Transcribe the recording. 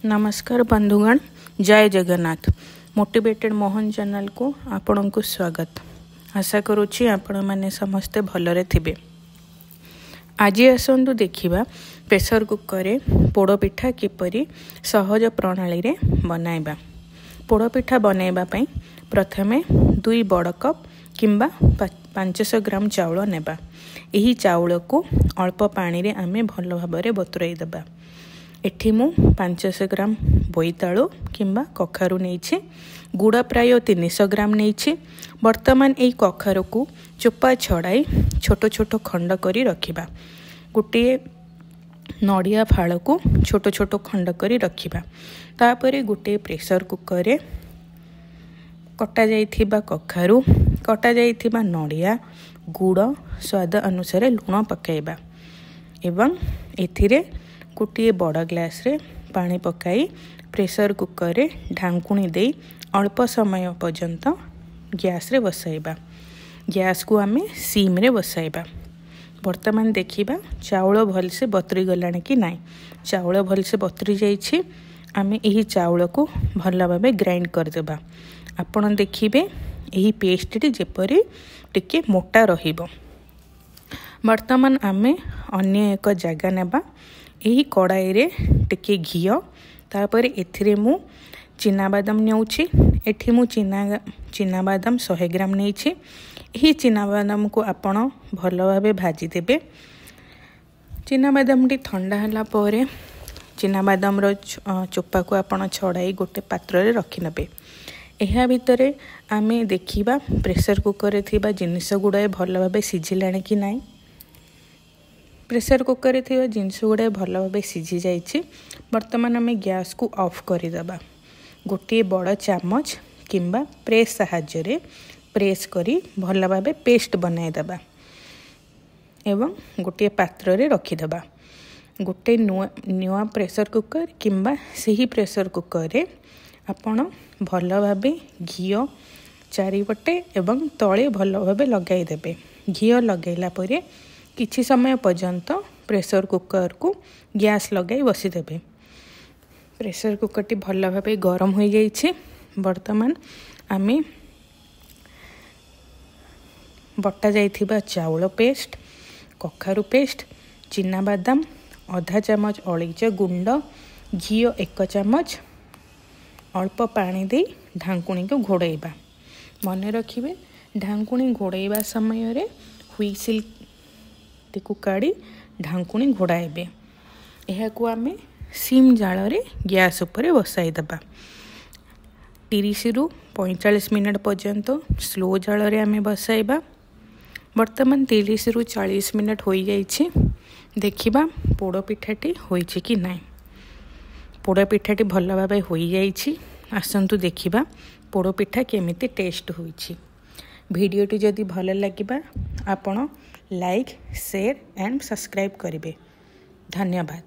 ନମସ୍କାର ବନ୍ଧୁଗଣ, ଜୟ ଜଗନ୍ନାଥ। ମୋଟିଭେଟେଡ଼ ମୋହନ ଚ୍ୟାନେଲକୁ ଆପଣଙ୍କୁ ସ୍ୱାଗତ। ଆଶା କରୁଛି ଆପଣମାନେ ସମସ୍ତେ ଭଲରେ ଥିବେ। ଆଜି ଆସନ୍ତୁ ଦେଖିବା ପ୍ରେସର କୁକରରେ ପୋଡ଼ପିଠା କିପରି ସହଜ ପ୍ରଣାଳୀରେ ବନାଇବା। ପୋଡ଼ପିଠା ବନାଇବା ପାଇଁ ପ୍ରଥମେ 2 ବଡ଼ କପ୍ କିମ୍ବା 500 ଗ୍ରାମ ଚାଉଳ ନେବା। ଏହି ଚାଉଳକୁ ଅଳ୍ପ ପାଣିରେ ଆମେ ଭଲ ଭାବରେ ବତୁରାଇ ଦେବା। ଏଠି ମୁଁ 500 ଗ୍ରାମ ବୋଇତାଳୁ କିମ୍ବା କଖାରୁ ନେଇଛି। ଗୁଡ଼ ପ୍ରାୟ 300 ଗ୍ରାମ ନେଇଛି। ବର୍ତ୍ତମାନ ଏହି କଖାରୁକୁ ଚୋପା ଛଡ଼ାଇ ଛୋଟ ଛୋଟ ଖଣ୍ଡ କରି ରଖିବା। ଗୋଟିଏ ନଡ଼ିଆ ଫାଳକୁ ଛୋଟ ଛୋଟ ଖଣ୍ଡ କରି ରଖିବା। ତାପରେ ଗୋଟିଏ ପ୍ରେସର କୁକରରେ କଟାଯାଇଥିବା କଖାରୁ, କଟାଯାଇଥିବା ନଡ଼ିଆ, ଗୁଡ଼, ସ୍ୱାଦ ଅନୁସାରେ ଲୁଣ ପକାଇବା ଏବଂ ଏଥିରେ ଗୋଟିଏ ବଡ଼ ଗ୍ଲାସ୍ରେ ପାଣି ପକାଇ ପ୍ରେସର କୁକରରେ ଢାଙ୍କୁଣୀ ଦେଇ ଅଳ୍ପ ସମୟ ପର୍ଯ୍ୟନ୍ତ ଗ୍ୟାସ୍ରେ ବସାଇବା। ଗ୍ୟାସ୍କୁ ଆମେ ସିମ୍ରେ ବସାଇବା। ବର୍ତ୍ତମାନ ଦେଖିବା ଚାଉଳ ଭଲସେ ବତୁରି ଗଲାଣି କି ନାହିଁ। ଚାଉଳ ଭଲସେ ବତୁରି ଯାଇଛି। ଆମେ ଏହି ଚାଉଳକୁ ଭଲ ଭାବେ ଗ୍ରାଇଣ୍ଡ କରିଦେବା। ଆପଣ ଦେଖିବେ ଏହି ପେଷ୍ଟଟି ଯେପରି ଟିକେ ମୋଟା ରହିବ। ବର୍ତ୍ତମାନ ଆମେ ଅନ୍ୟ ଏକ ଜାଗା ନେବା। ଏହି କଡ଼ାଇରେ ଟିକେ ଘିଅ, ତାପରେ ଏଥିରେ ମୁଁ ଚିନାବାଦାମ ନେଉଛି। ଏଠି ମୁଁ ଚିନାବାଦାମ 100 ଗ୍ରାମ ନେଇଛି। ଏହି ଚିନାବାଦାମକୁ ଆପଣ ଭଲ ଭାବେ ଭାଜିଦେବେ। ଚିନାବାଦାମଟି ଥଣ୍ଡା ହେଲା ପରେ ଚିନାବାଦାମର ଚୋପାକୁ ଆପଣ ଛଡ଼ାଇ ଗୋଟେ ପାତ୍ରରେ ରଖିନେବେ। ଏହା ଭିତରେ ଆମେ ଦେଖିବା ପ୍ରେସର କୁକରରେ ଥିବା ଜିନିଷ ଗୁଡ଼ାଏ ଭଲ ଭାବେ ସିଝିଲାଣି କି ନାହିଁ। ପ୍ରେସର କୁକରରେ ଥିବା ଜିନିଷ ଗୁଡ଼ାଏ ଭଲ ଭାବେ ସିଝି ଯାଇଛି। ବର୍ତ୍ତମାନ ଆମେ ଗ୍ୟାସ୍କୁ ଅଫ୍ କରିଦେବା। ଗୋଟିଏ ବଡ଼ ଚାମଚ କିମ୍ବା ପ୍ରେସ୍ ସାହାଯ୍ୟରେ ପ୍ରେସ୍ କରି ଭଲ ଭାବେ ପେଷ୍ଟ ବନାଇଦେବା ଏବଂ ଗୋଟିଏ ପାତ୍ରରେ ରଖିଦେବା। ଗୋଟେ ନୂଆ ପ୍ରେସର କୁକର କିମ୍ବା ସେହି ପ୍ରେସର କୁକରରେ ଆପଣ ଭଲ ଭାବେ ଘିଅ ଚାରିପଟେ ଏବଂ ତଳେ ଭଲ ଭାବେ ଲଗାଇଦେବେ। ଘିଅ ଲଗାଇଲା ପରେ କିଛି ସମୟ ପର୍ଯ୍ୟନ୍ତ ପ୍ରେସର କୁକରକୁ ଗ୍ୟାସ୍ ଲଗାଇ ବସିଦେବେ। ପ୍ରେସର କୁକରଟି ଭଲ ଭାବେ ଗରମ ହୋଇଯାଇଛି। ବର୍ତ୍ତମାନ ଆମେ ବଟା ଯାଇଥିବା ଚାଉଳ ପେଷ୍ଟ, କଖାରୁ ପେଷ୍ଟ, ଚିନାବାଦାମ, ଅଧା ଚାମଚ ଅଳେଇଚ ଗୁଣ୍ଡ, ଘିଅ 1 ଚାମଚ, ଅଳ୍ପ ପାଣି ଦେଇ ଢାଙ୍କୁଣୀକୁ ଘୋଡ଼ାଇବା। ମନେ ରଖିବେ, ଢାଙ୍କୁଣୀ ଘୋଡ଼ାଇବା ସମୟରେ ହୁଇସିଲ୍ଟିକୁ କାଢ଼ି ଢାଙ୍କୁଣୀ ଘୋଡ଼ାଇବେ। ଏହାକୁ ଆମେ ସିମ୍ ଜାଳରେ ଗ୍ୟାସ୍ ଉପରେ ବସାଇଦେବା। 30ରୁ 45 ମିନିଟ୍ ପର୍ଯ୍ୟନ୍ତ ସ୍ଲୋ ଜାଳରେ ଆମେ ବସାଇବା। ବର୍ତ୍ତମାନ 30ରୁ 40 ମିନିଟ୍ ହୋଇଯାଇଛି। ଦେଖିବା ପୋଡ଼ପିଠାଟି ହୋଇଛି କି ନାହିଁ। ପୋଡ଼ପିଠାଟି ଭଲ ଭାବେ ହୋଇଯାଇଛି। ଆସନ୍ତୁ ଦେଖିବା ପୋଡ଼ପିଠା କେମିତି ଟେଷ୍ଟ ହୋଇଛି। ଭିଡ଼ିଓଟି ଯଦି ଭଲ ଲାଗିବା ଆପଣ ଲାଇକ୍, ସେୟାର ଆଣ୍ଡ ସବସ୍କ୍ରାଇବ୍ କରିବେ। ଧନ୍ୟବାଦ।